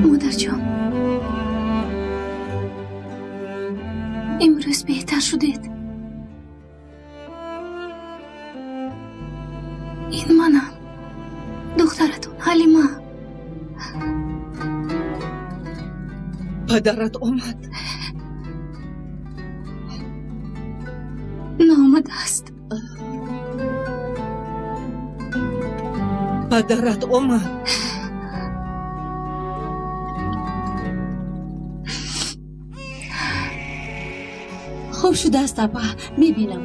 Модарҷон, имрӯз беҳтар шудед. Ин манам, духтаратон Ҳалима. Падарат омад? Наомадааст. Падарат омад? Хуб шудааст, апа, мебинам.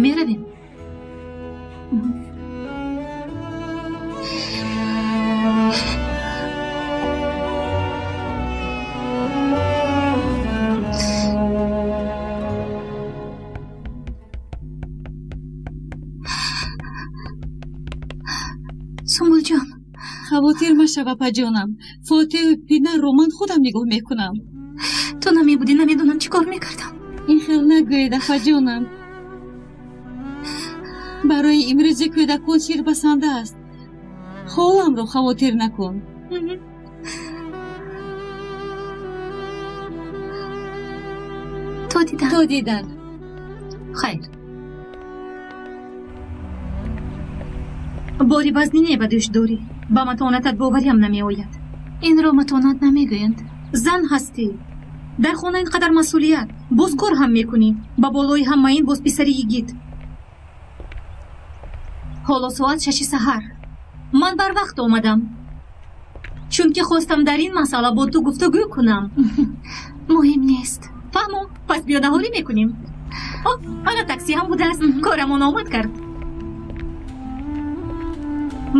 Меравем. Сумбулҷон, хавотир машав, апаҷонам. Фотиҳу Пинарро ман худам нигоҳ мекунам. Ту намебудӣ, намедонам чӣ кор мекардам. Ин хел нагӯед, апаҷонам. Барои имрӯзи кӯдакон шир басанда аст. Холамро хавотир накун. То дидан. То дидан. Хайр. Бори вазнине ба дӯш дорӣ. Ба матонатат бовариам намеояд. Инро матонат намегӯянд. Зан ҳастӣ. Дар хона ин қадар масъулият. Боз кор ҳам мекунӣ. Ба болои ҳама ин боз писари йигит. Ҳоло соат 6 саҳар. Ман барвақт омадам, чунки хостам дар ин масъала бо ту гуфтугӯ кунам. Муҳим нест. Фаҳмо, пас биёдаҳолӣ мекунем. О, ана такси ҳам будааст. Корамон омад кард.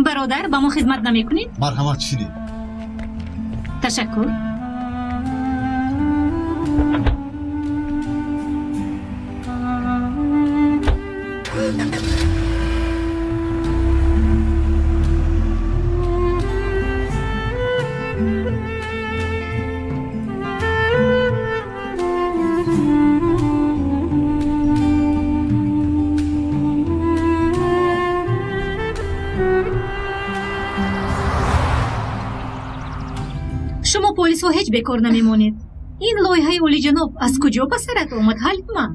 Бародар, ба мо хизмат намекунед? Марҳамат, шинед. Ташаккур. Шумо полисҳо ҳеҷ бекор намемонед. Ин лоиҳаи олиҷаноб аз куҷо ба сарат омад, Ҳалима?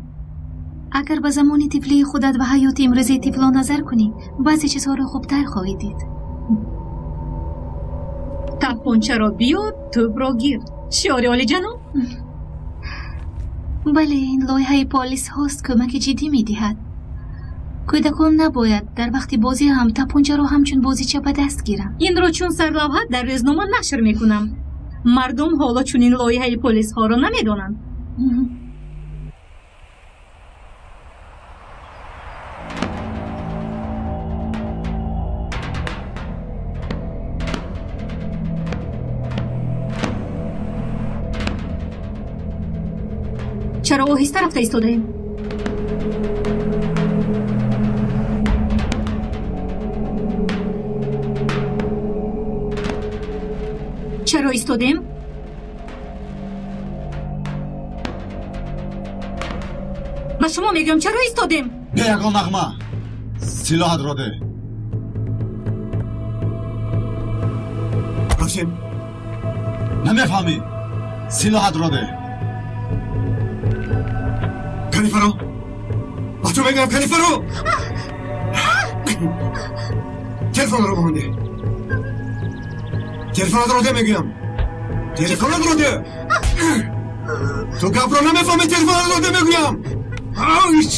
Агар ба замони тифлии худат ва ҳаёти имрӯзаи тифлон назар кунӣ, баъзе чизҳоро хубтар хоҳӣ дид. Таппончаро биёр, тӯбро гир. Шиори олиҷаноб? Бале, ин лоиҳаи полисҳост, кӯмаки ҷиддӣ медиҳад. Кӯдакон набояд дар вақти бозӣ ҳам таппончаро ҳамчун бозича ба даст гиранд. Инро чун сарлавҳа дар рӯзнома нашр мекунам. Мардум ҳоло чунин лоиҳаи полисҳоро намедонанд. Чаро оҳиста рафта истодаем? Чаро истодем? Ба шумо мегӯям, чаро истодем? Бе ягон нағма, силоҳатро де. Рафтем. Намефаҳмӣ? Силоҳатро де. Канифаро, ба ту мегӯям, Канифаро! Телефонро ба ман деҳ. Телефонатро де мегӯям. Телефонатро де. Ту гапро намефаҳмӣ, телефонатро де мегӯям. Ауч!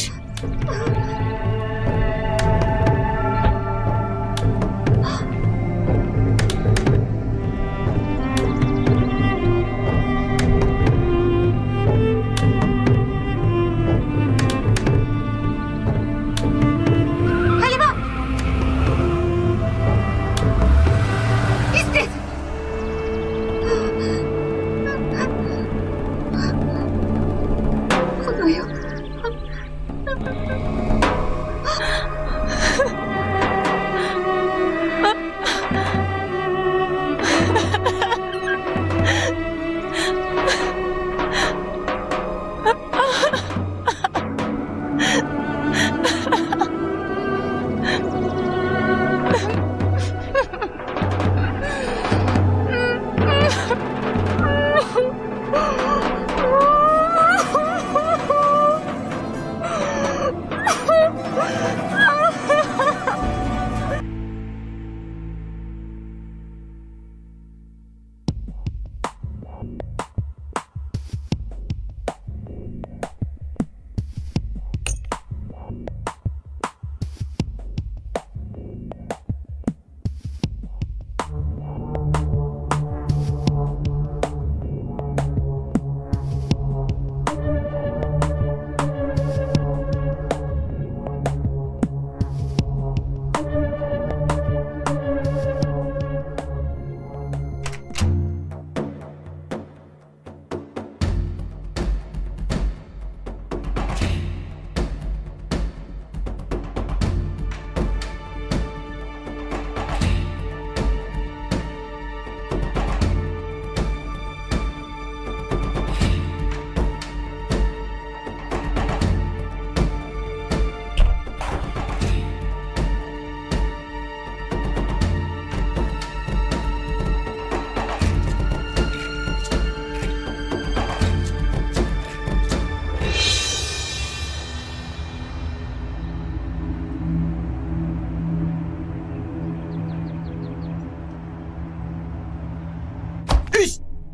Ҳалима! Истед! Худоё!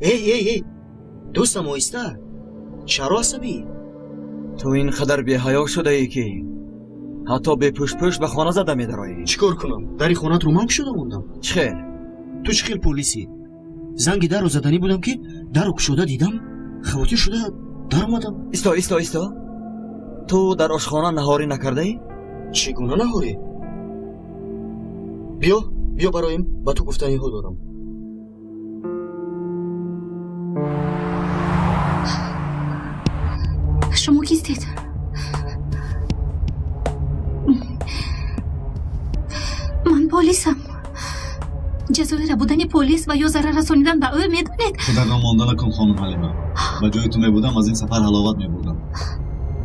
Эй, эй, эй, дӯстам, оҳиста. Чаро асабӣ? Ту ин қадар беҳаё шудаӣ, ки ҳатто бепӯшпӯш ба хона зада медароӣ. Чӣ кор кунам? Дари хонатро ман кушода мондам. Чӣ хел? Ту чӣ хел полисӣ? Занги дарро заданӣ будам, ки дарро кушода дидам, хавотир шуда даромадам. Исто, исто, исто. Ту дар ошхона наҳорӣ накардаӣ? Чӣ гуна наҳорӣ? Биё, биё бароем, ба ту гуфтаниҳо дорам. Шумо кистед? Ман полисам. Ҷазои рабудани полис ва ё зарар расонидан ба ӯ медонед? Худатро монда накун, хонум Ҳалима. Ба ҷои ту мебудам, аз ин сафар ҳаловат мебурдам.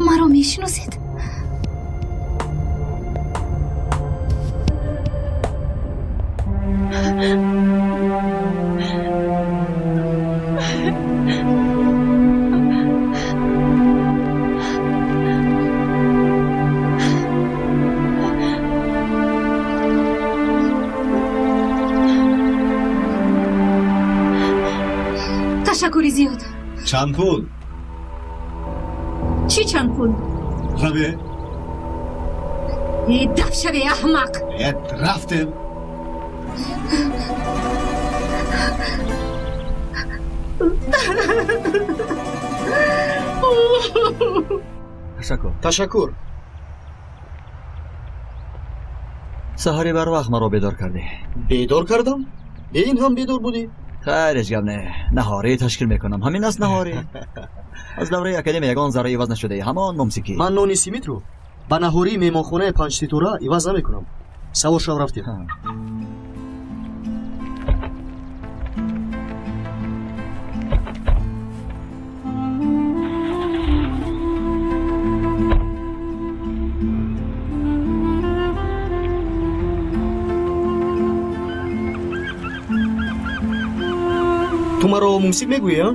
Маро мешиносед? Ташаккури зиёд. Чанд пул? Чӣ чанд пул? Раве. Э, даф шаве, аҳмақ! Э, рафтем. Ташаккур. Ташаккур. Саҳари барвақт маро бедор кардӣ. Бедор кардам? Бе ин ҳам бедор будӣ? Хайр, ҳеҷ гап не. Наҳорӣ ташкил мекунам. Ҳамин аст наҳорӣ. Аз давраи академия ягон зарра иваз нашудаи. Ҳамон мумсикӣ. Ман нони симитро ба наҳории меҳмонхонаи панҷситора иваз намекунам. Савор шав, рафтем. Ту маро мумсик мегӯӣ, а?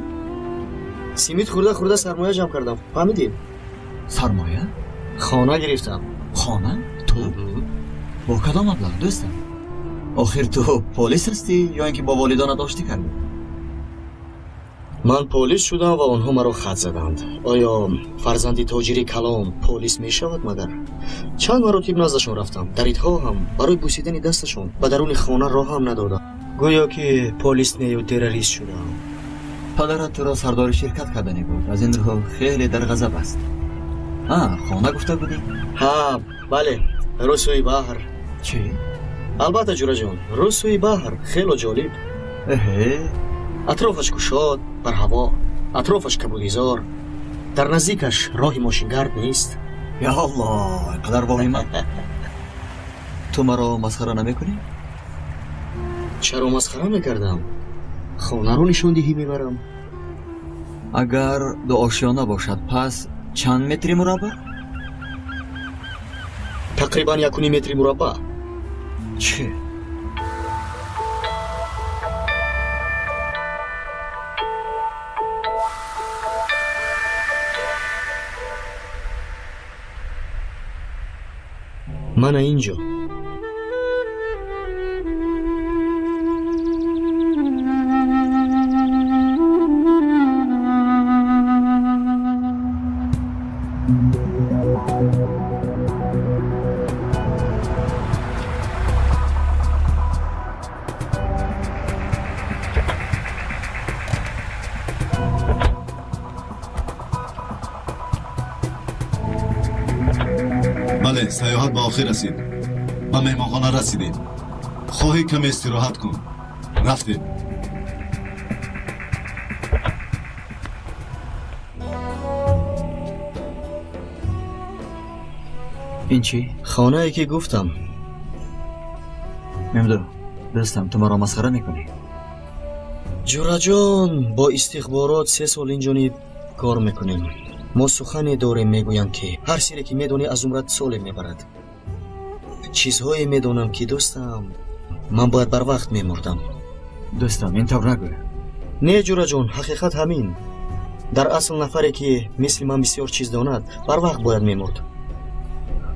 Симит хӯрда хӯрда сармоя ҷамъ кардам, фаҳмидӣ? Сармоя? Хона гирифтам. Хона? Ту? Бо кадом маблағ, дӯстам? Охир ту полис ҳастӣ ё ин ки бо волидонат оштӣ кардӣ? Ман полис шудам ва онҳо маро хат заданд. Оё фарзанди тоҷири калон полис мешавад магар? Чанд маротиб наздашон рафтам. Даридҳо ҳам барои бусидани дасташон ба даруни хона роҳам надоданд. Гӯё ки полис нею террорист шудам. Падарат туро сардори ширкат карданӣ буд. Аз ин рӯ хеле дар ғазаб аст. Ҳа, хона гуфта будӣ? Ҳа, бале, рӯсӯи баҳр. Чӣ? Албатта, ҷураҷон, рӯсӯи баҳр хело ҷолиб. Эҳе. Атрофаш кушод, барҳаво, атрофаш кабудизор. Дар наздикаш роҳи мошингард нест. Я Аллоҳ, ин қадар воҳима. Ту маро масхара намекунӣ? Чаро масхара мекардам? Хонаро нишондиҳӣ мебарам. Агар дуошёна бошад, пас чанд метри мураббаъ? Тақрибан 1.5 метри мураббаъ. Чӣ? Мана инҷо. Бале, саёҳат ба охир расид. Ба меҳмонхона расидем. Хоҳӣ каме истироҳат кун. Рафтем. Ин чӣ? Хонае ки гуфтам. Мемду, дӯстам, ту маро масхара мекунӣ? Ҷураҷон, бо истихборот 3 сол инҷониб кор мекунем. Мо сухане дорем, мегӯянд, ки ҳар сире ки медонӣ аз умрат соле мебарад. Чизҳое медонам, ки дӯстам, ман бояд барвақт мемурдам. Дӯстам, ин тавр нагӯ. Не, ҷураҷон, ҳақиқат ҳамин. Дар асл нафаре ки мисли ман бисёр чиз донад, барвақт бояд мемурд.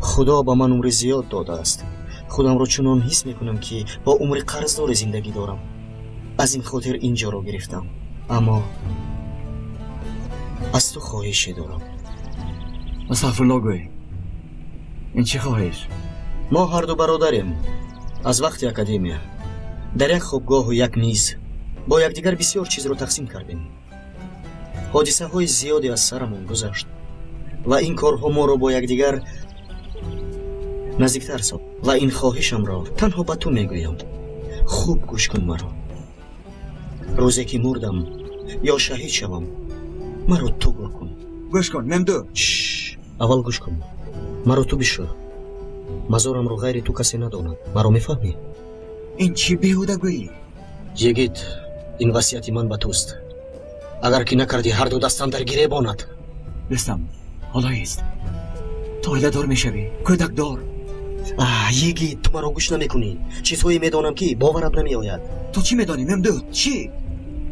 Худо ба ман умри зиёд додааст. Худамро чунон ҳис мекунам, ки бо умри қарздори зиндагӣ дорам. Аз ин хотир ин ҷоро гирифтам. Аммо аз ту хоҳише дорам. Астағфируллоҳ гӯй. Ин чӣ хоҳиш? Мо ҳарду бародарем. Аз вақти академия дар як хобгоҳу як миз бо якдигар бисёр чизро тақсим кардем. Ҳодисаҳои зиёде аз сарамон гузашт ва ин корҳо моро бо якдигар наздиктар сохт. Ва ин хоҳишамро танҳо ба ту мегӯям. Хуб гӯш кун маро. Рӯзе ки мурдам ё шаҳид шавам, маро ту гӯр кун. Гӯш кун, Мемду. Аввал гӯш кун. Маро ту бишӯ. Мазорамро ғайри ту касе надонад. Маро мефаҳмӣ? Ин чӣ беҳудагӯӣ? Йигит, ин васияти ман ба туст. Агар ки накардӣ, ҳарду дастам дар гиребонад. Дӯстам, ҳоло ист. Ту оиладор мешавӣ, кӯдакдор. Йигит, ту маро гӯш намекунӣ. Чизҳое медонам, ки боварат намеояд. Ту чӣ медонӣ, Мемду? Чӣ?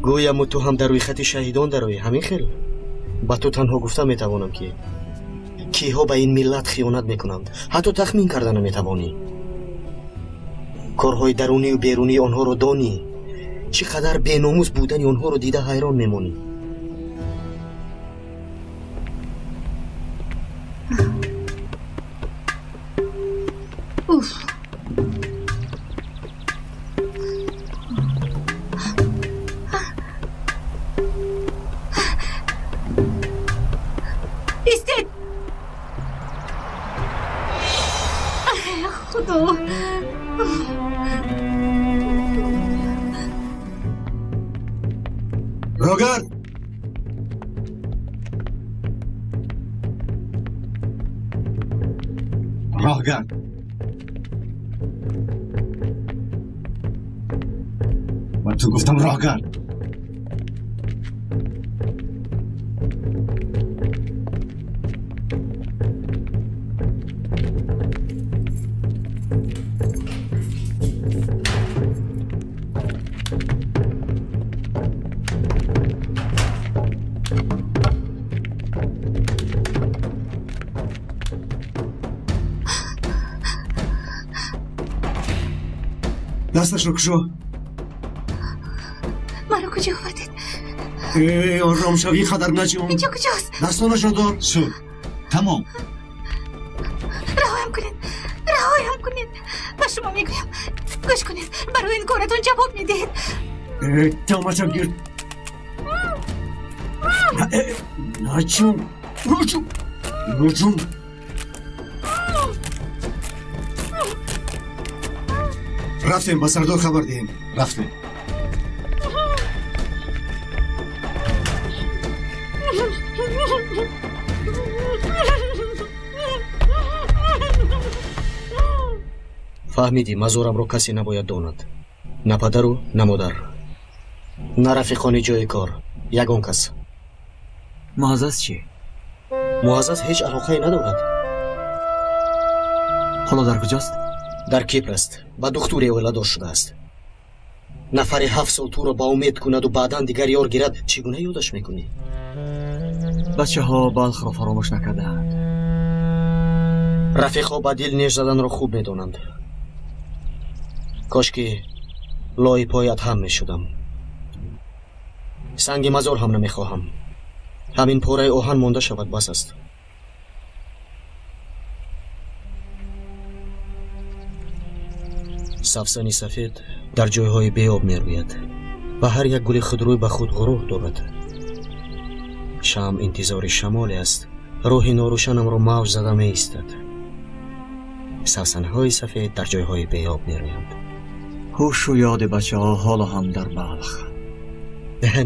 Гӯяму ту ҳам дар рӯйхати шаҳидон дароӣ, ҳамин хел? Ба ту танҳо гуфта метавонам, ки киҳо ба ин миллат хиёнат мекунанд, ҳатто тахмин карда наметавонӣ. Корҳои дарунию берунии онҳоро донӣ, чӣ қадар беномус будани онҳоро дида ҳайрон мемонӣ. Уф! Истед! Худо! Рогард! Роҳгард! Ба ту гуфтам роҳгард! Дасташро кушо. Маро куҷо овардед? Ором шав, ин қадар наҷун. Инҷо куҷост? Дастонашро дор. Шуд, тамом. Раҳоям кунед, раҳоям кунед. Ба шумо мегӯям, гӯш кунед, барои ин коратон ҷавоб медиҳед. Тамаша гир. Наҷун, наҷун, наҷун. Рафтем, ба сардор хабар диҳем. Рафтем. Фаҳмидӣ, мазорамро касе набояд донад. На падару, на модар, на рафиқони ҷои кор, ягон кас. Муаззаз чӣ? Муаззаз ҳеҷ алоқае надорад. Ҳоло дар куҷост? Дар Кипр аст. Ба духтуре оиладор шудааст. Нафаре 7 сол туро ба умед кунаду баъдан дигар ёр гирад, чӣ гуна ёдаш мекунӣ? Бачаҳо Балхро фаромӯш накардаанд. Рафиқҳо ба дил неш заданро хуб медонанд. Кош ки лои поят ҳам мешудам. Санги мазор ҳам намехоҳам. Ҳамин пораи оҳан монда шавад, бас аст. Савсани сафед дар ҷойҳои беоб мерӯяд ва ҳар як гули худрӯй ба худ ғурур дорад. Шам интизори шамоле аст. Рӯҳи норӯшанамро мавҷ зада меистад. Савсанҳои сафед дар ҷойҳои беоб мерӯянд. Ҳушу ёди бачаҳо ҳоло ҳам дар Балх.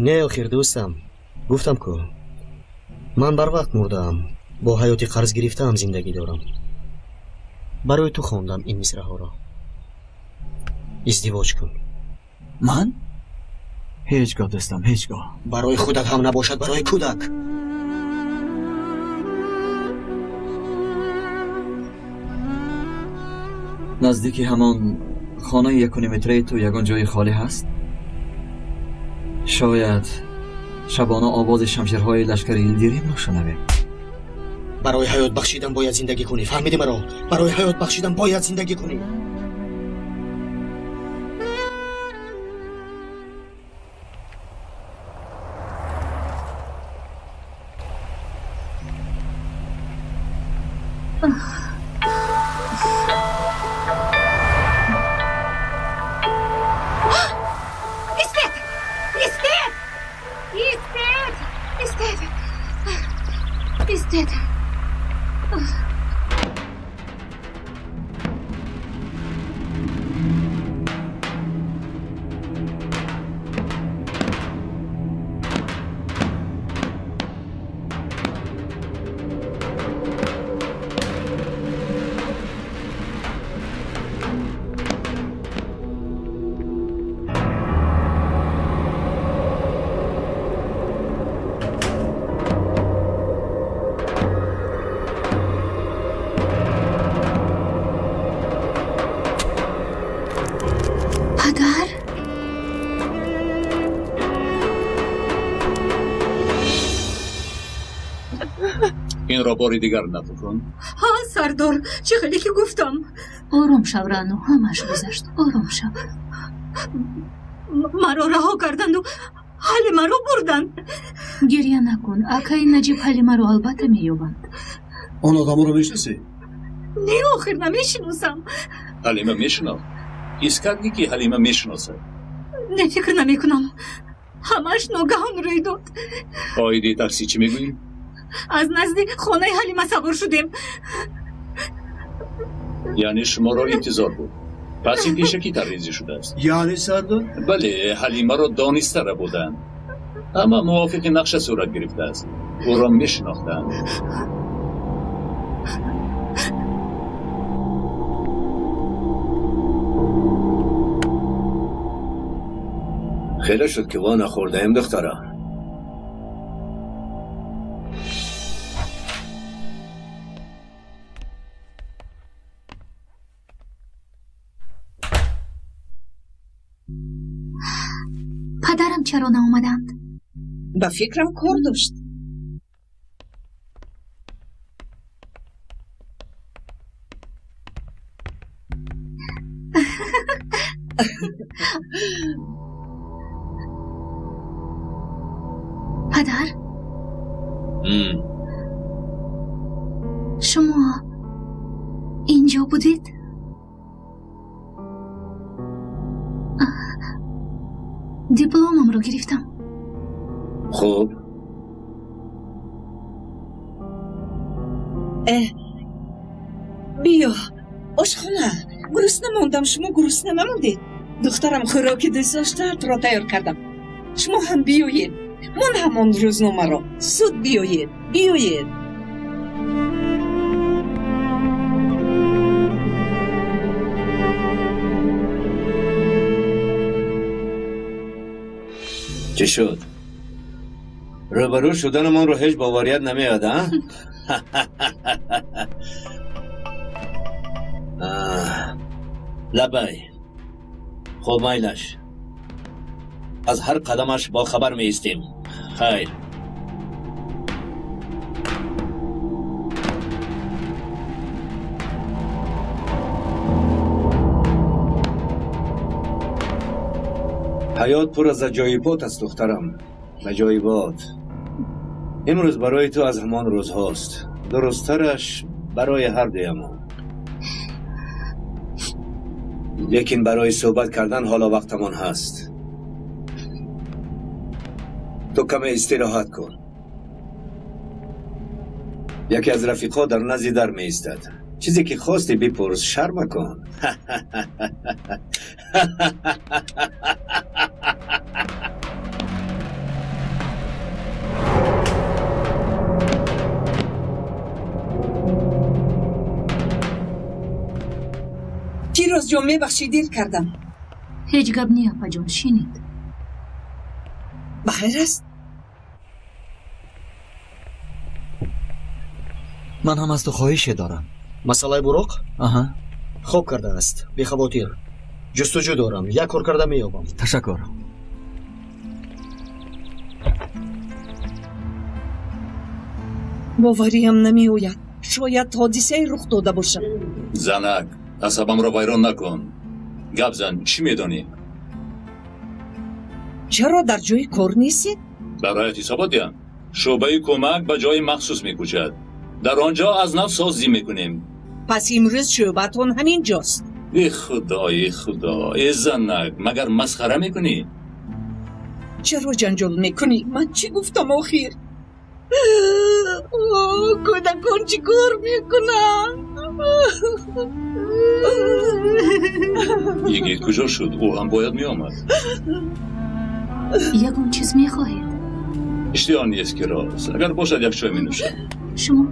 Не, охир дӯстам, гуфтам ку ман барвақт мурдаам, бо ҳаёти қарз гирифтаам зиндагӣ дорам. Барои ту хондам ин мисраҳоро. Издивоҷ кун. Ман? Ҳеҷ гоҳ дӯстам, ҳеҷ гоҳ. Барои худат ҳам набошад, барои кӯдак. Наздики ҳамон хонаи 1.5 метраи ту ягон ҷои холӣ ҳаст? Шояд шабона овози шамшерҳои лашкари Илдиримро шунавем. Барои ҳаёт бахшидан бояд зиндагӣ кунӣ. Фаҳмидӣ маро? Барои ҳаёт бахшидан бояд зиндагӣ кунӣ. Истед! Истед! Истед! Истед! Истед! Инро бори дигар нақл кун. Ҳа, сардор, чӣ хеле ки гуфтам. Ором шав, Раъно, ҳамааш гузашт. Ором шав. Маро раҳо карданду Ҳалимаро бурданд. Гирья накун, акаи Наҷиб Ҳалимаро албатта меёбанд. Он одаморо мешиносӣ? Не, охир намешиносам. Ҳалима мешинохт. Ҳис кардӣ, ки Ҳалима мешиносад? Не, фикр намекунам. Ҳамааш ногаҳон рӯй дод. Оиди таксӣ чӣ мегӯӣ? Аз назди хонаи Ҳалима савор шудем. Яъне шуморо интизор буд. Пас ин пешакӣ таррезӣ шудааст. Яъне, сардор? Бале, Ҳалимаро дониста рабуданд. Ҳама мувофиқи нақша сурат гирифтааст. Ӯро мешинохтанд. Хеле шуд, ки во нахӯрдаем, духтара. Падарам чаро наомаданд? Ба фикрам, кор дошт. Падар, шумо инҷо будед? Дипломамро гирифтам. Хуб. Биё ошхона. Гурусна мондам, шумо гурусна намондед? Духтарам хӯроки дӯстдоштаатро тайёр кардам. Шумо ҳам биёед. Мон ҳамон рӯзномаро. Зуд биёед, биёед. Чӣ шуд? Рӯбарӯ шуданамонро ҳеҷ боварият намеояд, а? Лабай. Хуб, майлаш. Аз ҳар қадамаш бохабар меистем. Хайр. Ҳаёт пур аз аҷоибот аст, духтарам. Аҷоибот. Имрӯз барои ту аз ҳамон рӯзҳост. Дурусттараш барои ҳар дуямон. Лекин барои суҳбат кардан ҳоло вақтамон ҳаст. Ту каме истироҳат кун. Яке аз рафиқҳо дар назди дар меистад. Чизе ки хостӣ бипурс, шарм макун. Фирӯзҷон, мебахшӣ, дер кардам. Ҳеҷ гап не, апаҷон, шинед. Ба хайр аст? Ман ҳам аз ту хоҳише дорам. Масъалаи буроқ? Аҳа. Хоб кардааст, бехавотир. Ҷустуҷӯ дорам, як кор карда меёбам. Ташаккур. Бовариам намеояд. Шояд ҳодисае рух дода бошад. Занак, асабамро вайрон накун. Гап зан, чӣ медонӣ? Чаро дар ҷои кор нестед? Бароят ҳисобот диҳам. Шӯъбаи кӯмак ба ҷои махсус мекӯчад. Дар он ҷо аз нав созӣ мекунем. Пас имрӯз шӯъбатон ҳамин ҷост. Э худо, э худо, э занак, магар масхара мекунӣ? Чаро ҷанҷол мекунӣ? Ман чӣ гуфтам охир? Кӯдакон чӣ кор мекунанд? Йигит куҷо шуд? Ӯ ҳам бояд меомад. Ягон чиз мехоҳед? Иштиҳо нест ки рост. Агар бошад як чой менӯшам. Шумо?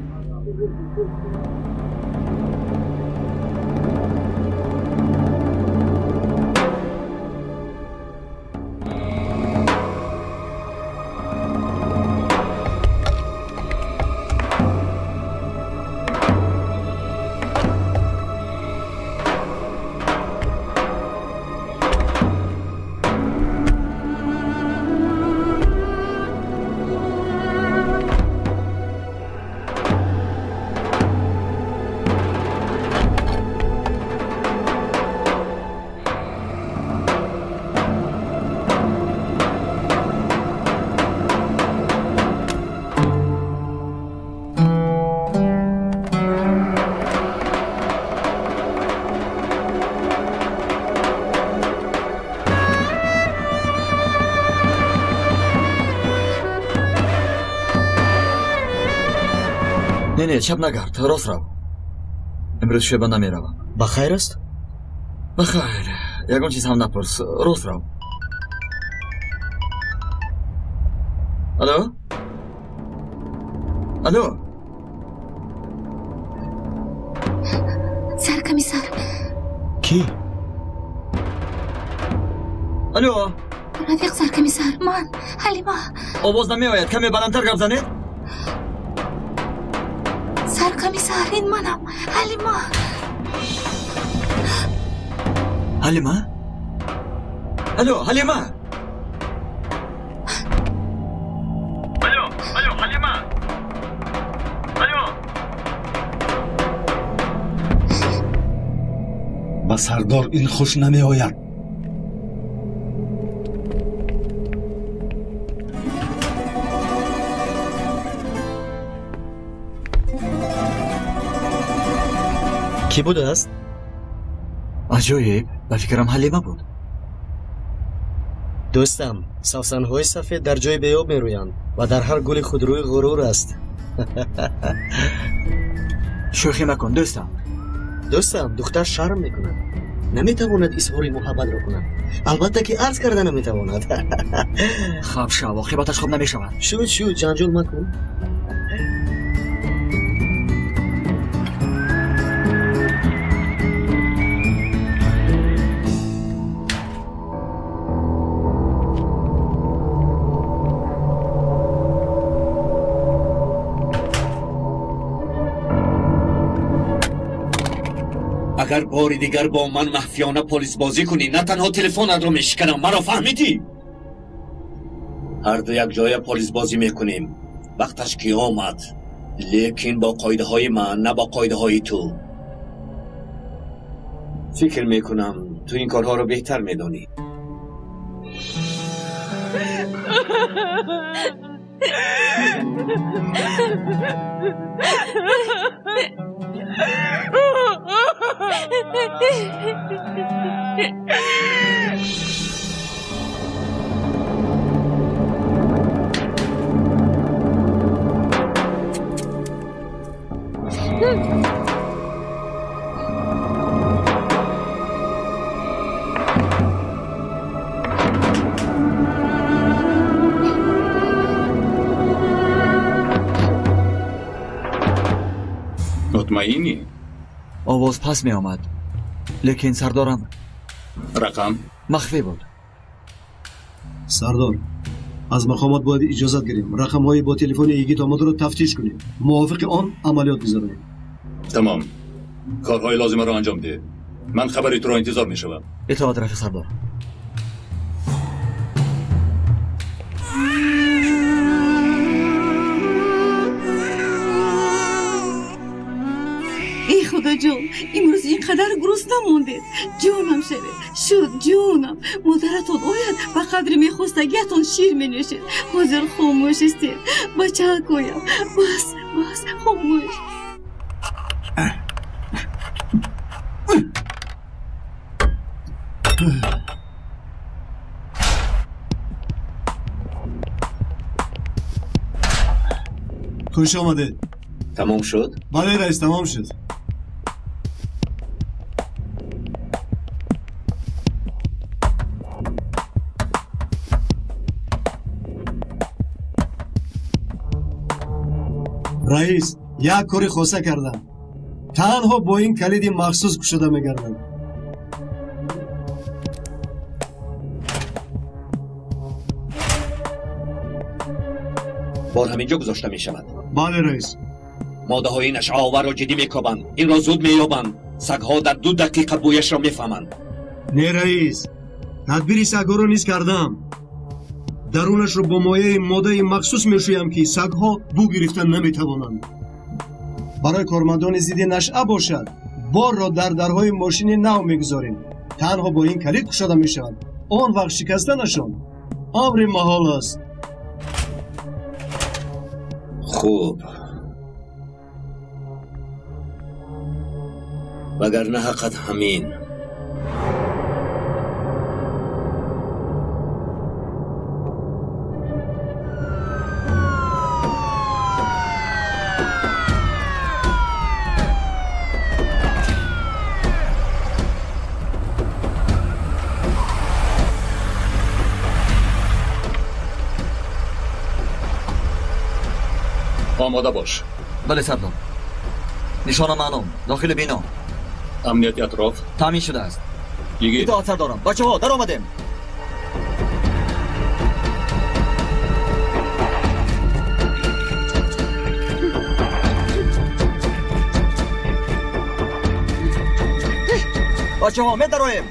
Не, чап нагард, рост рав. Имрӯз шӯъба намеравам. Ба хайр аст? Ба хайр. Ягон чиз ҳам напурс, рост рав. Алло? Алло? Саркомиссар. Кӣ? Алло? Рафиқ саркомиссар, ман Ҳалима. Овоз намеояд, каме баландтар гап занед. Саркомиссар, ин манам, Ҳалима. Ҳалима? Алло, Ҳалима! Алло, алло, Ҳалима! Алло! Ба сардор ин хуш намеояд. Кӣ будааст? Аҷоиб, ба фикрам Ҳалима буд. Дӯстам, савсанҳои сафед дар ҷои беоб мерӯянд ва дар ҳар гули худрӯй ғурур аст. Шӯхӣ макун, дӯстам. Дӯстам, духтар шарм мекунад. Наметавонад изҳори муҳаббатро кунад. Албатта ки арз карда наметавонад. Хаб шав, оқибаташ хуб намешавад. Шуд, шуд, ҷанҷол макун. Агар бори дигар бо ман махфиёна полисбозӣ кунӣ, на танҳо телефонатро мешиканам, маро фаҳмидӣ? Ҳарду якҷоя полисбозӣ мекунем. Вақташ ки омад, лекин бо қоидаҳои ман, на бо қоидаҳои ту. Фикр мекунам, ту ин корҳоро беҳтар медонӣ. Мутмаинӣ? Овоз пас меомад, лекин сардорам рақам махфӣ буд. Сардор, аз мақомот бояд иҷозат гирем, рақамҳои бо телефони йигит омадро тафтиш кунем, мувофиқи он амалиёт гузаронем. Тамом, корҳои лозимаро анҷом деҳ. Ман хабари туро интизор мешавам. Итоат, рафиқ сардор. Эй Худоҷон, имрӯз ин қадар гурусна мондед. Ҷонам шавед, шуд ҷонам. Модаратон ояд, ба қадри мехостагиатон шир менӯшед. Ҳозир хомӯш истед. Бачакоям, бас, бас, хомӯш. Хуш омадед. Тамом шуд? Бале, раис, тамом шуд. Раис, як кори хоса кардам. Танҳо бо ин калиди махсус кушода мегардам. Бор ҳаминҷо гузошта мешавад. Бале, раис. Моддаҳои нашъаоварро ҷиддӣ мекобанд, инро зуд меёбанд. Сагҳо дар 2 дақиқа бӯяшро мефаҳманд. Не, раис, тадбири сагҳоро низ кардам. Дарунашро бо мояи моддаи махсус мешӯям, ки сагҳо бӯ гирифта наметавонанд. Барои кормандони зидди нашъа бошад, борро дар дарҳои мошини нав мегузорем. Танҳо бо ин калид кушода мешавад. Он вақт шикастанашон амри маҳол аст. Хуб, вагарна ҳаққат ҳамин. آماده باش. بله سردار. نشانه معلوم، داخل بینا. امنیت اطراف تامین شده است. دیگه اطاعت سردارم. بچه ها در آمدیم. بچه ها می درایم.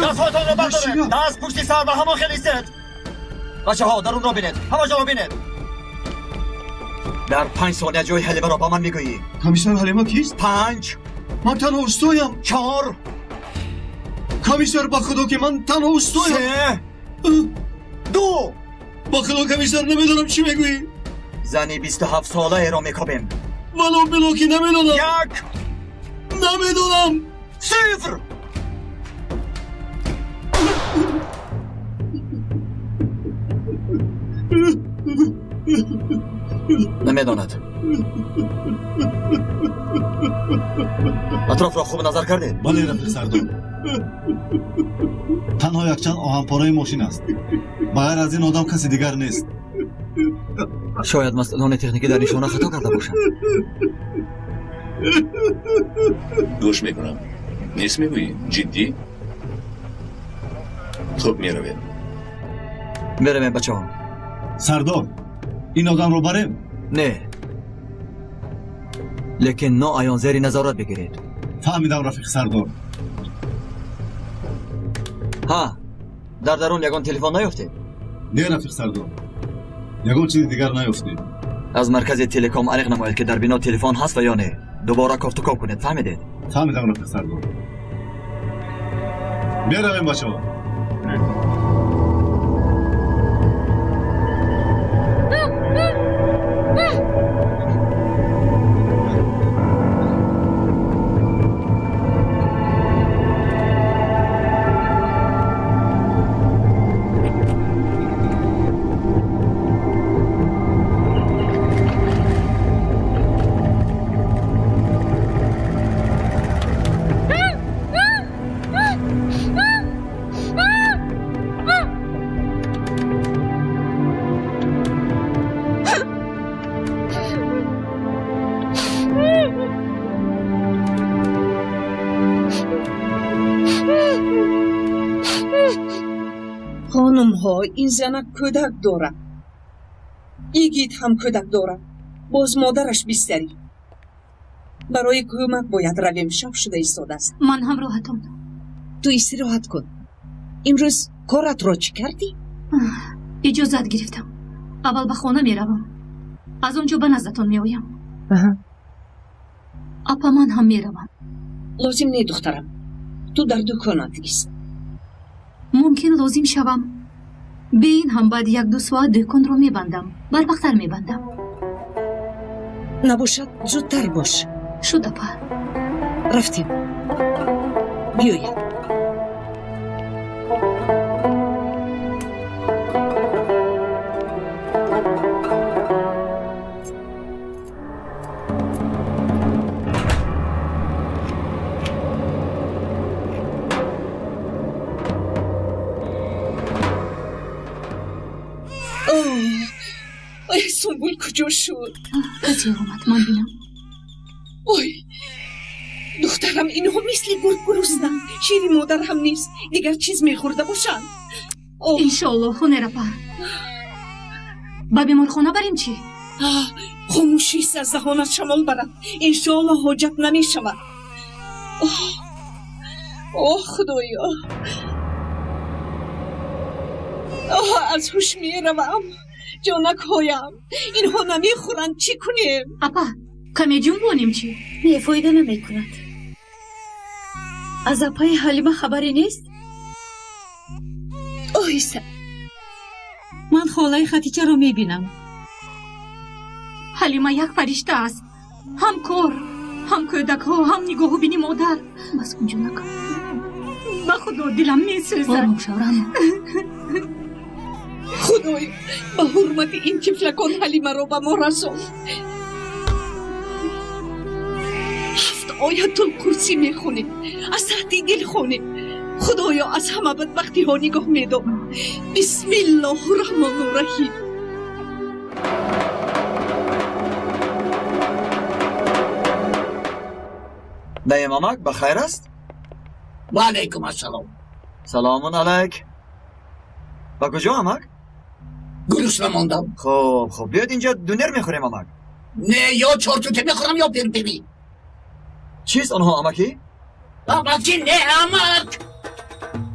دستهایتان را بردارید. دست پشت سر و همان خیلی استد. بچه ها درون را بینید، همه جا را بینید. در 5 ثانیه جای حلیمه را با من میگویی. کمیسر حلیمه کیست؟ 5. من تنها استویم. 4. کمیسر با خدا که من تنها استویم. 3. 2. با خدا کمیسر نمیدانم چی میگویی. زنی 27 ساله را میکابیم. ولو بلو که نمیدانم. 1. نمیدانم. 0. نمیداند. اطراف را خوب نظر کردید؟ بله رفیق سردار. تنها یکچند آهنپاره‌ی ماشین است. بغیر از این آدم کسی دیگر نیست. شاید مسئولان تکنیکی در نشانه خطا کرده باشند. گوش میکنم. نیست میگویی؟ جدی؟ خب میرویم. میرویم بچه ها. سردار، این آدم رو بریم؟ نه، لیکن ناعیان زیر نظارت بگیرید. فهمیدم رفیق سردار. ها، در درون یگان تلفن نیافتید؟ نه رفیق سردار، یگان چیز دیگر نیافتید. از مرکز تلکام عریق نمایید که در بنا تلفن هست و یا نه. دوباره کافت و کاو کنید. فهمیدید؟ فهمیدم رفیق سردار. میرویم بچه ها. Хонумҳо, ин занак кӯдак дорад. Игит ҳам кӯдак дорад. Боз модараш бистарӣ. Барои кӯмак бояд равем, шаб шуда истодааст. Ман ҳамроҳатон. Ту истироҳат кун. Имрӯз коратро чӣ кардӣ? Иҷозат гирифтам. Аввал ба хона меравам. Аз он ҷо ба наздатон меоям. Апа, ман ҳам меравам. Лозим не, духтарам. Ту дар дуконат ист. Мумкин лозим шавам. Бе ин ҳам баъди як-ду соат дӯконро мебандам. Барвақттар мебандам. Набошад, зудтар бош. Шуд, апа. Рафтем. Биёед. Сунбул куҷо шуд? Касе омад, ман бинам. Ой, духтарам, инҳо мисли гург гуруснанд. Шири модар ҳам нест, дигар чиз мехӯрда бошанд. Иншоалло, ҳунер апа. Ба беморхона барем чӣ? Хомӯшист, аз даҳонат шамол барад. Иншоалло ҳоҷат намешавад. Оҳ, худоё, оҳ, аз ҳуш меравам. Ҷонакҳоям, инҳо намехӯранд, чӣ кунем? Апа, каме ҷунбонем чӣ? Не, фоида намекунад. Аз апаи Ҳалима хабаре нест? Оҳиста. Ман холаи Хатичаро мебинам. Ҳалима як фаришта аст. Ҳам кор, ҳам кӯдакҳо, ҳам нигоҳубини модар. Бас кун, ҷонакам. Ба худо дилам месӯзад. Ором шав, Рано. Худоё, ба ҳурмати ин тифлакон Ҳалимаро ба мо расон. 7 оятул курсӣ мехонем, аз таҳти дил хонем. Худоё, аз ҳама бадбахтиҳо нигоҳ медор. Бисмиллоҳу раҳмону раҳим. Даем амак, ба хайр аст? Ва алайкум ассалом. Саломун алайк. Ба куҷо, амак? Гурусна мондам. Хуб, хуб, биёед инҷо дунер мехӯрем, амак. Не, ё чортуте мехӯрам, ё пирпирӣ. Чист онҳо, амакӣ? Амакӣ не, амак.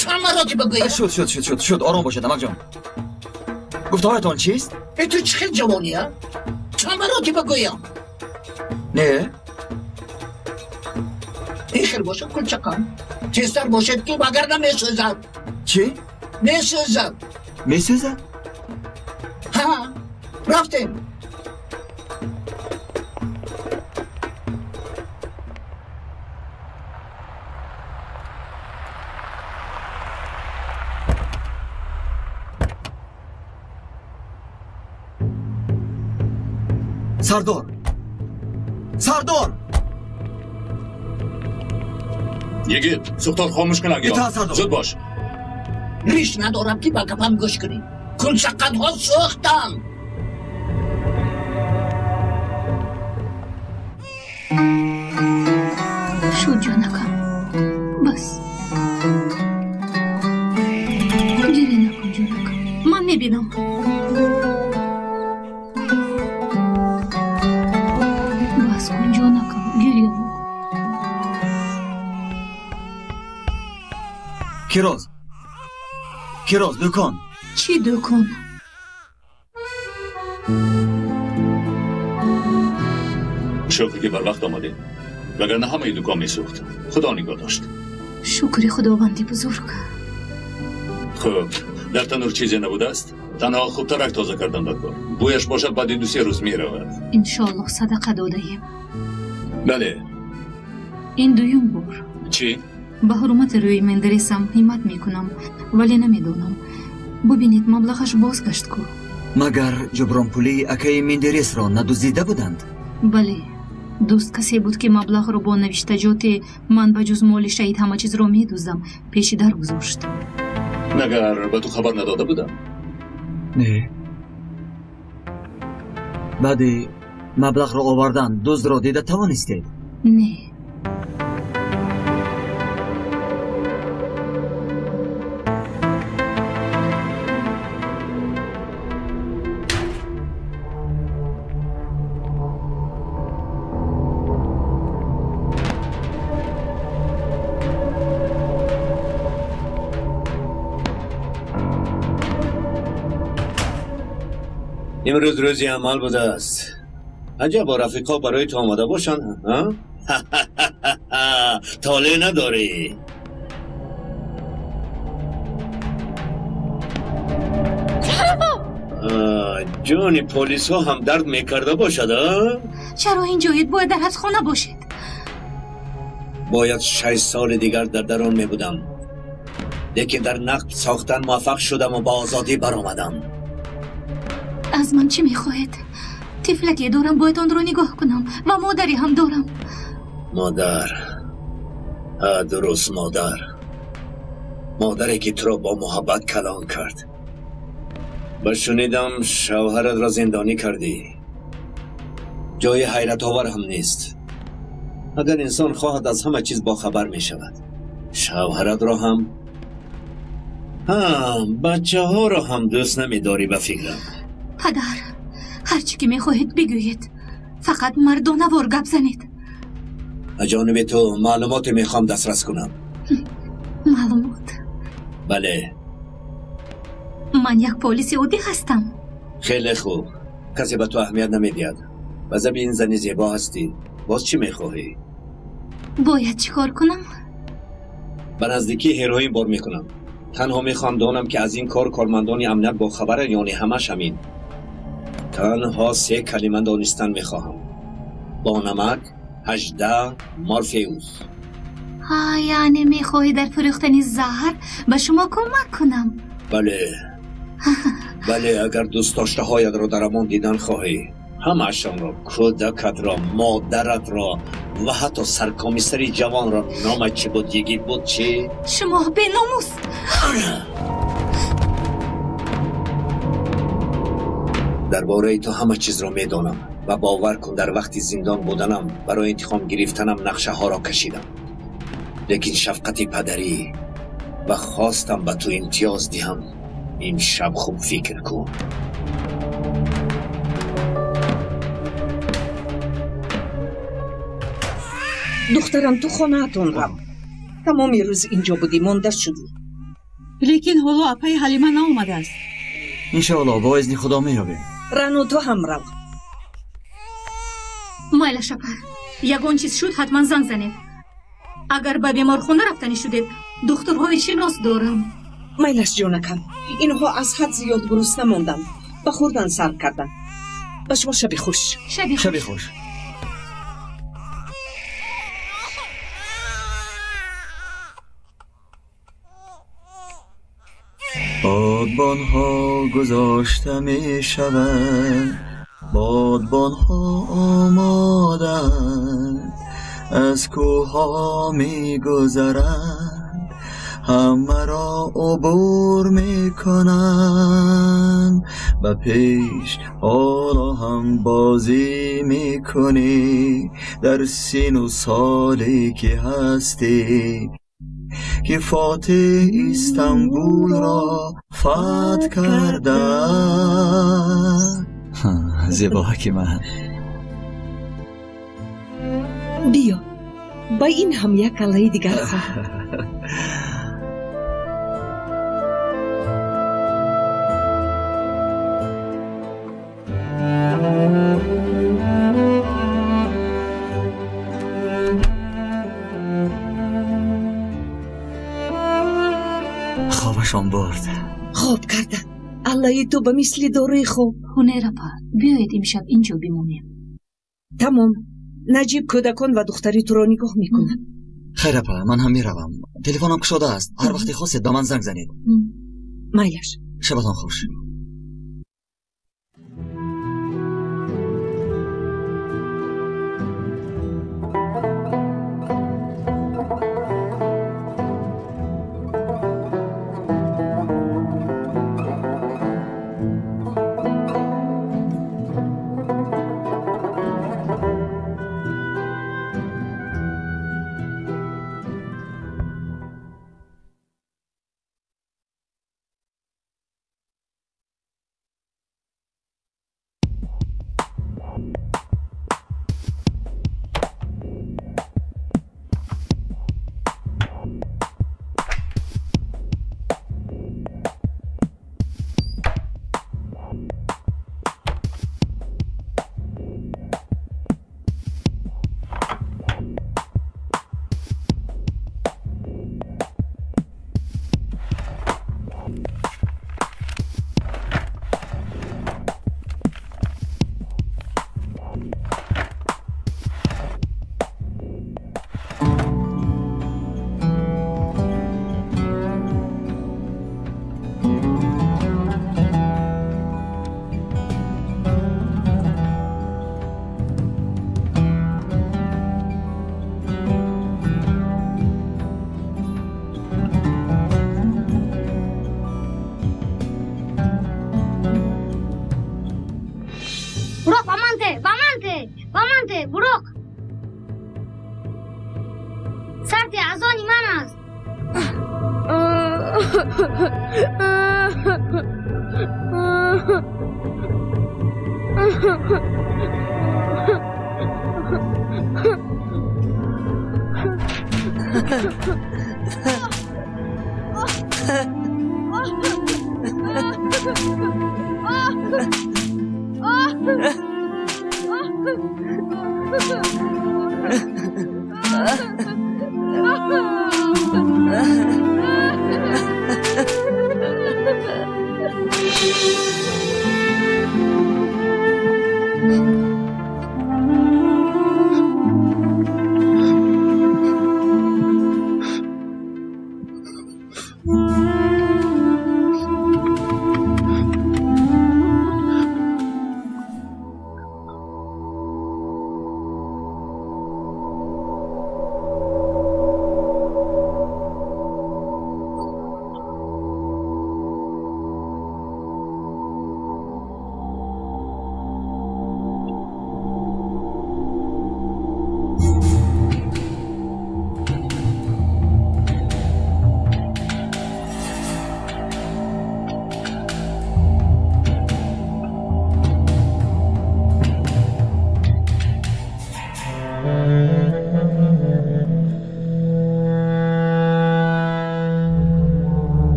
Чанд маротиба гӯям? Шуд, шуд, шуд, шуд, шуд, ором бошед, амакҷон. Гуфтаҳоятон чист? Э, ту чӣ хел ҷавонӣ, а? Чанд маротиба гӯям? Не. Ин хел бошад, кулчакам. Тезтар бошед, ки вагарна месӯзад. Чӣ? Месӯзад. Месӯзад? Ҳа, рафтем. Сардор! Сардор! Yigit, сухтор хомӯш кун агё. Итоат, Сардор. Зуд бош. Риш надорам, ки ба гапам гӯш кунӣ. Кулчаққадҳо сӯхтанд. Шуд, ҷонакам. Бас. Гиря накун, ҷонакам. Ман мебинам. Бас кун, ҷонакам, гиря накун. Кироз, Кироз, дукон. Чӣ дукон? Шукр, ки барвақт омадем, вагарна ҳамаи дукон месӯхт. Худо нигоҳ дошт. Шукри Худованди бузург. Хуб, дар танур чизе набудааст? Танҳо хубтарак тоза кардан дар кор. Бӯяш бошад, баъди ду-се рӯз меравад. Иншоаллоҳ, садақа додаем. Бале. Ин дуюм бор. Чӣ? Ба ҳурмати рӯи Мендересам ҳиммат мекунам, вале намедонам. Бубинед, маблағаш бозгашт ку. Магар ҷубронпулии акаи Мендересро надуздида буданд? Бале, дӯст касе буд, ки маблағро бо навиштаҷоте ман ба ҷуз моли шаҳид ҳама чизро медуздам пеши дар гузошт. Магар ба ту хабар надода будам? Не. Баъди маблағро овардан дуздро дида тавонистед? Не. Имрӯз рӯзи амал будааст. Аҷаб бо рафиқҳо барои ту омода бошанд, ҳа? Толеъ надорӣ. Ҷони полисҳо ҳам дард мекарда бошад, а? Чаро инҷоед? Бояд дар ҳабсхона бошед. Бояд 6 соли дигар дар дарун мебудам. Лекин дар нақб сохтан муваффақ шудам ва ба озодӣ баромадам. Аз ман чӣ мехоҳед? Тифлаке дорам, бояд онро нигоҳ кунам ва модаре ҳам дорам. Модар. Дуруст, модар. Модаре ки туро бо муҳаббат калон кард. Ба шунидам шавҳаратро зиндонӣ кардӣ. Ҷои ҳайратовар ҳам нест. Агар инсон хоҳад аз ҳама чиз бохабар мешавад. Шавҳаратро ҳам, ҳа, бачаҳоро ҳам дӯст намедорӣ ба фикрам. Падар, ҳар чӣ ки мехоҳед бигӯед, фақат мардонавор гап занед. Аз ҷониби ту маълумоте мехоҳам дастрас кунам. Маълумот? Бале. Ман як полиси оддӣ ҳастам. Хеле хуб. Касе ба ту аҳамият намедиҳад. Ба заби ин зани зебо ҳастӣ. Боз чӣ мехоҳӣ? Бояд чӣ кор кунам? Ба наздикӣ ҳероин бор мекунам. Танҳо мехоҳам донам ки аз ин кор кормандони амният бохабаранд ё не. Ҳамаш ҳамин. Танҳо 3 калима донистан мехоҳам. Бо намак, 18, Морфеус. Яъне мехоҳӣ дар фурӯхтани заҳр ба шумо кӯмак кунам? Бале. Бале, агар дӯстдоштаҳоятро дар амон дидан хоҳӣ, ҳамаашонро, кӯдакатро, модаратро ва ҳатто саркомиссари ҷавонро. Номат чӣ буд, йигит буд чӣ? Шумо беномус! Дар бораи ту ҳама чизро медонам ва бовар кун, дар вақти зиндон буданам барои интиқом гирифтанам нақшаҳоро кашидам. Лекин шафқати падарӣ ва хостам ба ту имтиёз диҳам. Ин шаб хуб фикр кун. Духтарам, ту хонаатон рав. Тамоми рӯз инҷо будӣ, монда шудӣ. Лекин ҳоло апаи Ҳалима наомадааст. Иншоалло бо изни Худо меёбем. Рану, ту ҳам рав. Майлаш апа, ягон чиз шуд ҳатман занг занед. Агар ба беморхона рафтанӣ шудед, духтурҳои шинос дорам. Майлаш ҷонакам, инҳо аз ҳад зиёд гурусна монданд, ба хӯрдан сар карданд. Ба шумо шаби хуш. Шаби хуш. Бодбонҳо гузошта мешаванд, бодбонҳо омодаанд, аз кӯҳҳо мегузаранд, ҳамаро убур мекунанд. Ба пеш ҳоло ҳам бозӣ мекунӣ, дар сину соле ки ҳастӣ, ки фотеҳ Истанбулро фатҳ карда. Зебоҳаки ман. Биё, ба ин ҳам як аллаи дигар хоҳам. Хобашон бурд. Хоб карда. Аллаи ту ба мисли доруи хоб. Ҳунер апа, биёед имшаб инҷо бимонем. Тамом. Наҷиб кӯдакон ва духтари туро нигоҳ мекунад. Хайр апа, ман ҳам меравам. Телефонам кушода аст. Ҳар вақте хостед ба ман занг занед. Майлаш. Шабатон хуш.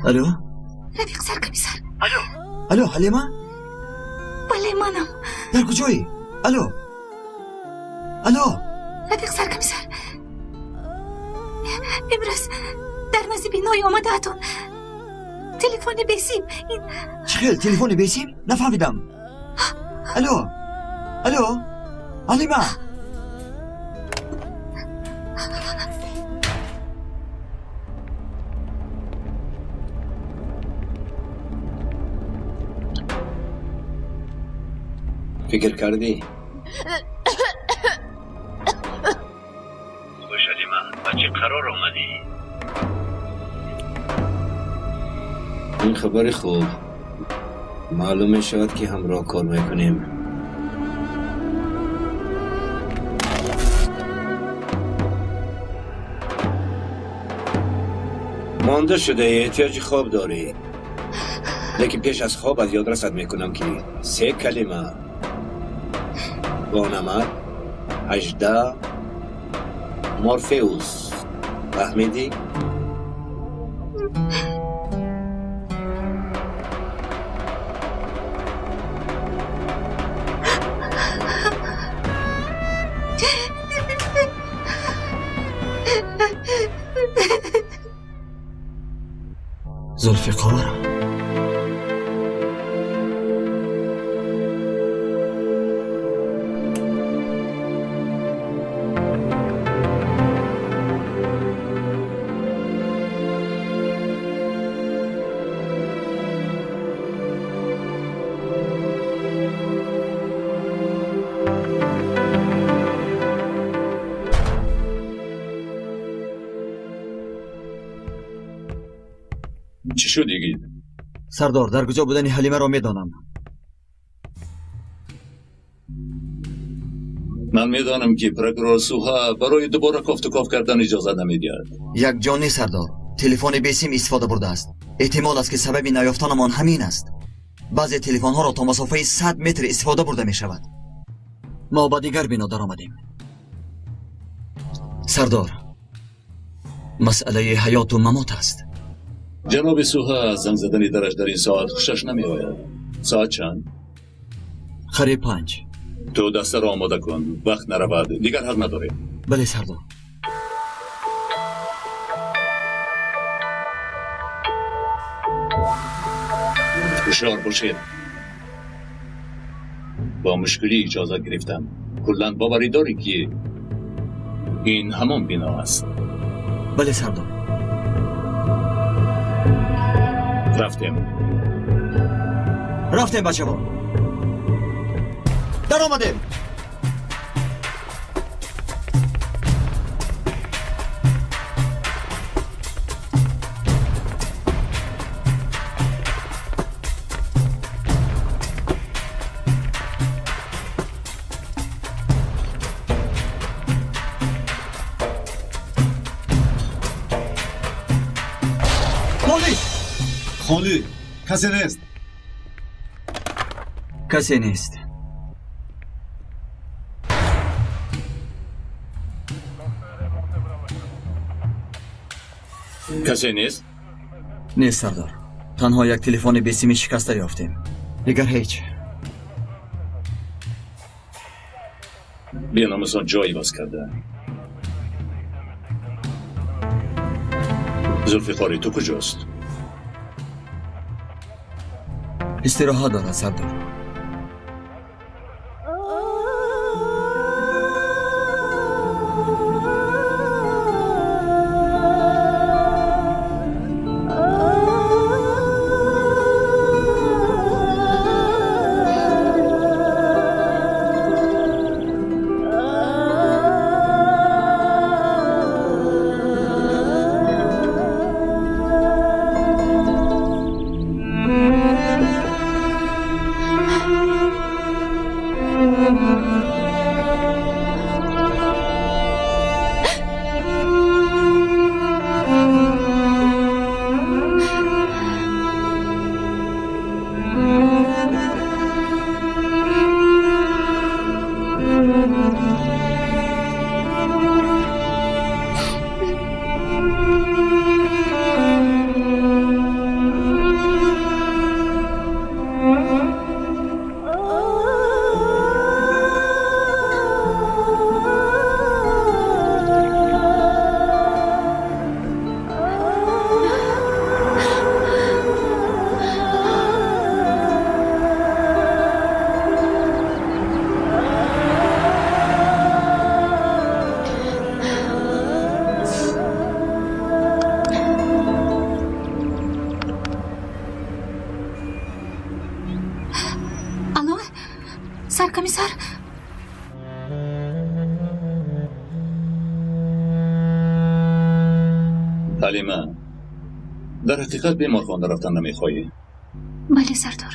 Алло? Рафиқ саркомиссар. Алло. Алло, Ҳалима? Бале, манам. Дар куҷоӣ? Алло. Алло. Рафиқ саркомиссар. Имрӯз дар назди бинои омадаатон телефони бесим ин. Чӣ хел телефони бесим? Нафаҳмидам. Алло. Алло. Ҳалима. Фикр кардӣ? Хуш, Ҳалима, ба чӣ қарор омадӣ? Ин хабари хуб. Маълум мешавад, ки ҳамроҳ кор мекунем. Монда шуда, эҳтиёҷи хоб дорӣ. Лекин пеш аз хоб аз ёд расад мекунам, ки се калима бо намак, 18, Морфеус. Фаҳмидӣ? Зулфиқор. Чӣ шуд, йигит? Сардор, дар куҷо будани Ҳалимаро медонам. Ман медонам ки прокурор Суҳа барои дубора кофтуков кардан иҷоза намедиҳад. Як ҷонӣ сардор, телефони бесим истифода бурдааст. Эҳтимол аст ки сабаби наёфтанамон ҳамин аст. Баъзе телефонҳоро то масофаи 100 метр истифода бурда мешавад. Мо ба дигар бино даромадем. Сардор, масъалаи ҳаёту мамот аст. Ҷаноби Суҳа аз занг задани дараш дар ин соат хушаш намеояд. Соат чанд? Қариб 5. Ту дастаро омода кун, вақт наравад, дигар ҳақ надорем. Бале сардор. Ҳушёр бошед. Бо мушкилӣ иҷозат гирифтам. Куллан боварӣ дорӣ ки ин ҳамон бино аст? Бале сардор. Рафтем. Рафтем бачаҳо. Даромадем. Холӣ, касе нест. Касе нест. Касе нест? Нест сардор. Танҳо як телефони бесими шикаста ёфтем. Дигар ҳеҷ. Беномусон ҷой иваз карда. Зулфиқори ту куҷост? Истироҳат дорад сардор. Саркомиссар? Ҳалима, дар ҳақиқат беморхона рафтан намехоҳӣ? Бале сардор.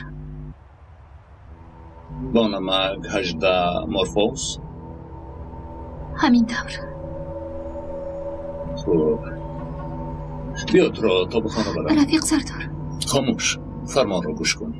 Бо намак 18 морфоз? Ҳамин тавр. Хуб, биё туро то ба хона барам. Рафиқ сардор. Хомӯш, фармонро гӯш кун.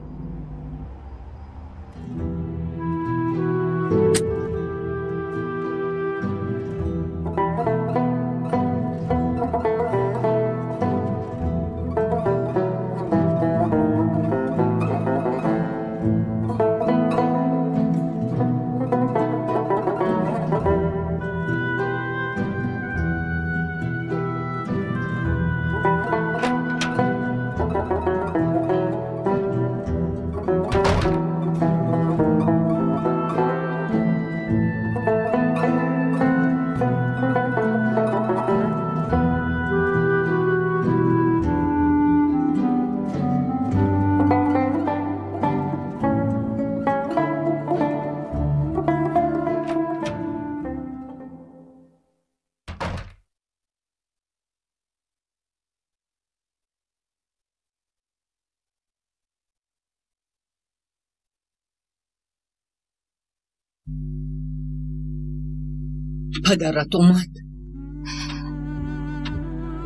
Падарат омад?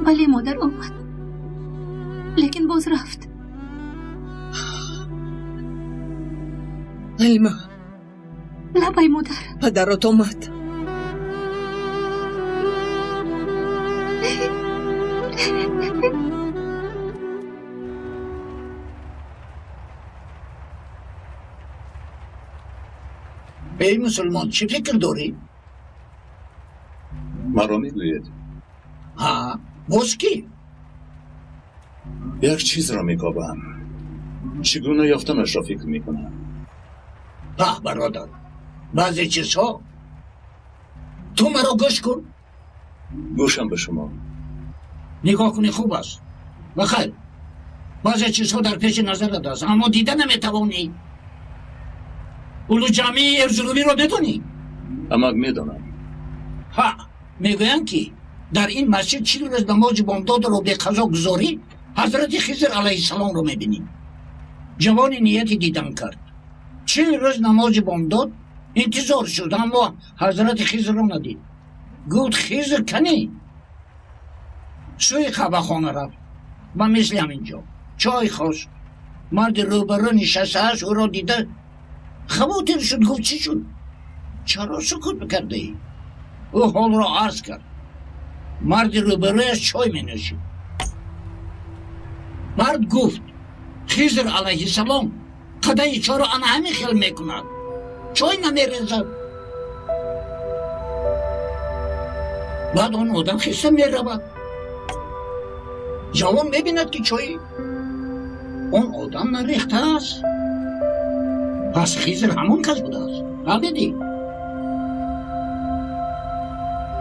Бале, модар омад, лекин боз рафт. Ҳалима. Лабай, модар. Падарат омад. Эй мусулмон, чӣ фикр дорӣ? Маро мегӯед? Ҳа, боз кӣ? Як чизро мекобам. Чӣ гуна ёфтанашро фикр мекунам. Паҳ, бародар, баъзе чизҳо. Ту маро гӯш кун. Гӯшам ба шумо. Нигоҳ кунӣ хуб аст. Ба хайр, баъзе чизҳо дар пеши назарат аст, аммо дида наметавонӣ. Улу ҷамъии Эрзурумиро медонӣ? Амак, медонам. Ҳа, мегӯянд ки дар ин масҷид 40 рӯз намози бомдодро беқазо гузорӣ, ҳазрати Хизр алайҳиссаломро мебинӣ. Ҷавони нияти дидан кард. 40 рӯз намози бомдод интизор шуд, аммо ҳазрати Хизрро надид. Гуфт: Хизр канӣ? Сӯи қаҳвахона рафт. Ба мисли ҳамин ҷо чой хост. Марди рӯбарӯ нишастааст, ӯро дида хавотир шуд. Гуфт: чӣ шуд? Чаро сукут кардаӣ? Ӯ ҳолро арз кард. Марди рӯбарӯяш чой менӯшид. Мард гуфт: Хизр алайҳиссалом қадаи чойро ана ҳамин хел мекунад, чой намерезад. Баъд он одам хиста меравад. Ҷавон мебинад, ки чои он одам нарехтааст. Пас Хизр ҳамон кас будааст. Фаҳмидӣ?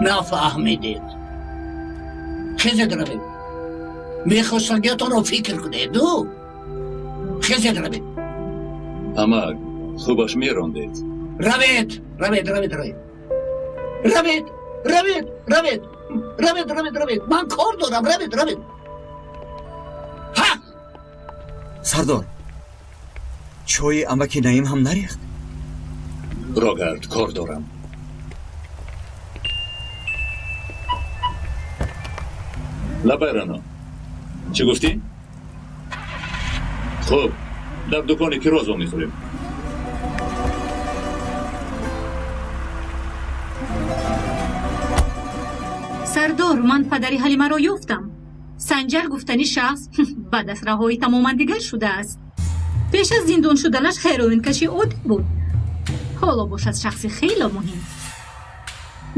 Нафаҳмидед. Хезед, равед. Мехостагиятонро фикр кунед. Хезед, равед. Амак, хубаш мерондед. Равед, равед, равед, равед, равед, равед, равед, равед, равед, равед. Ман кор дорам. Равед, равед. Ҳа! Сардор, чойи амаки Наим ҳам нарехт? Рогард, кор дорам. Лабай, Рано, чӣ гуфтӣ? Хуб, дар дукони кирозо мехӯрем. Сардор, ман падари Ҳалимаро ёфтам. Санҷар гуфтани шахс баъд аз раҳоӣ тамоман дигар шудааст. Пеш аз зиндон шуданаш ҳероинкаши оддӣ буд. Ҳоло бошад шахси хело муҳим.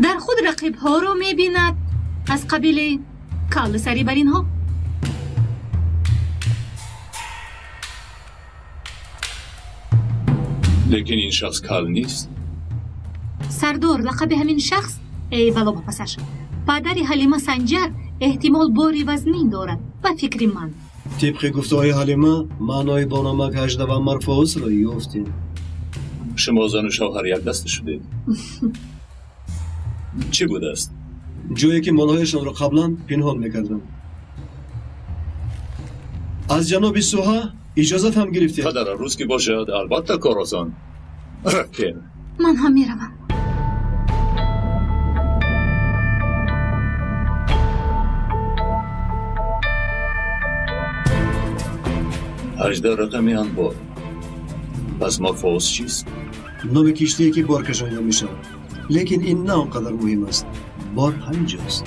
Дар худ рақибҳоро мебинад, аз қабили калли сари бар инҳо. Лекин ин шахс кал нест. Сардор, лақаби ҳамин шахс, эй бало ба пасаш, падари Ҳалима Санҷар эҳтимол бори вазнин дорад, ба фикри ман. Тибқи гуфтаҳои Ҳалима, маънои бономак 18 ва Марфаусро ёфтем. Шумо зану шавҳар якдаста шудед. Чӣ будааст? Ҷое ки молҳояшонро қаблан пинҳон мекарданд. Аз ҷаноби Суҳа иҷозат ҳам гирифтем. Падара рӯз ки бошад, албатта кор осон. Рафтем. Ман ҳам меравам. 18 рақами анбор. Пас Марфаус чист? Номи киштие ки бор кашонида мешавад. Лекин ин на он қадар муҳим аст. Бор ҳамин ҷост.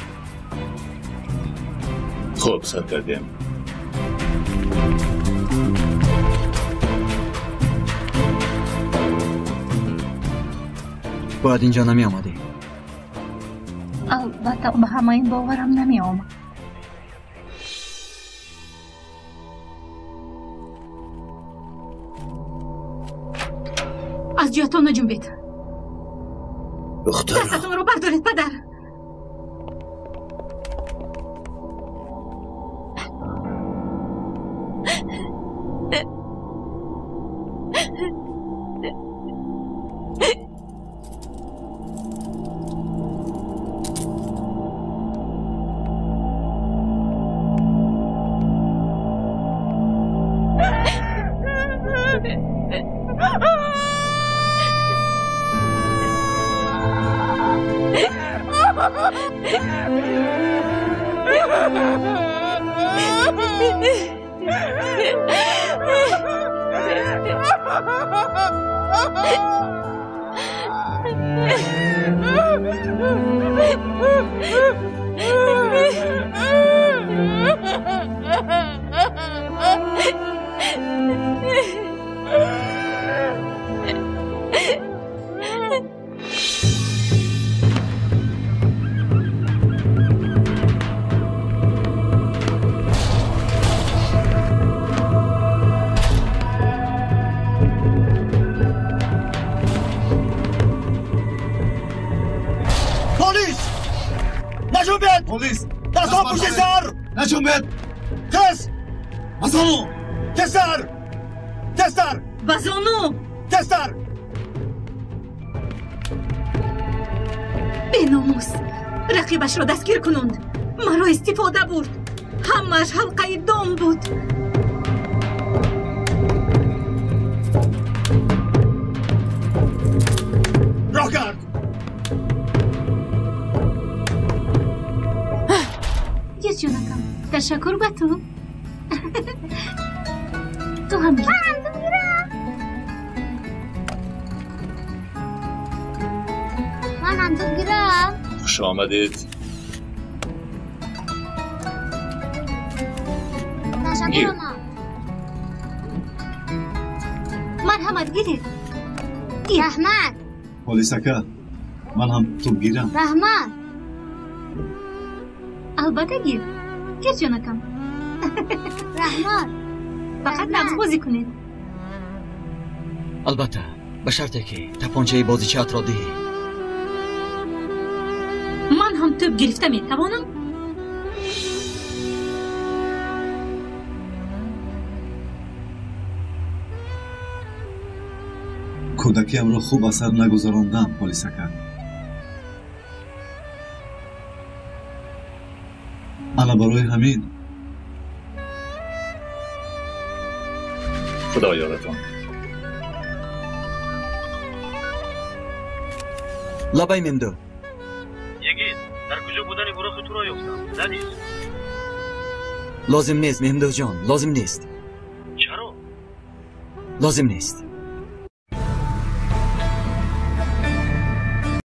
Хуб, сар кардем. Бояд инҷо намеомадӣ. Албатта, ба ҳама ин боварам намеомад. Аз ҷоятон наҷунбед. Духтарам. Дастатонро бардоред, падар. Полис! Дастҳо пушти сар! Наҷунбед! Тез! Ба зону! Тезтар! Тезтар! Ба зону! Тезтар! Беномус! Рақибашро дастгир кунонд. Маро истифода бурд. Ҳамааш ҳалқаи дом буд. Роҳ кард! Гир ҷонакам, ташаккур ба ту. Ту ҳам гир. Ман ҳам туп гирам. Хуш омадед. Ташаккур ама. Марҳамат, гиред. Гир. Раҳмат. Полис ака, ман ҳам туп гирам. Раҳмат. Албатта гир. Гир ҷонакам. Раҳмат. Фақат нағз бозӣ кунед. Албатта, ба шарте ки тапончаи бозичаатро диҳӣ. Ман ҳам тӯб гирифта метавонам? Кӯдакиамро хуб аз сар нагузарондам, полис ака. Ана барои ҳамин. Худо ёратон. Лабай мемду. Йигит, дар куҷо будани бурохи туро ёфтам? Задис. Лозим нест, Меҳмдуҷон, лозим нест. Чаро? Лозим нест.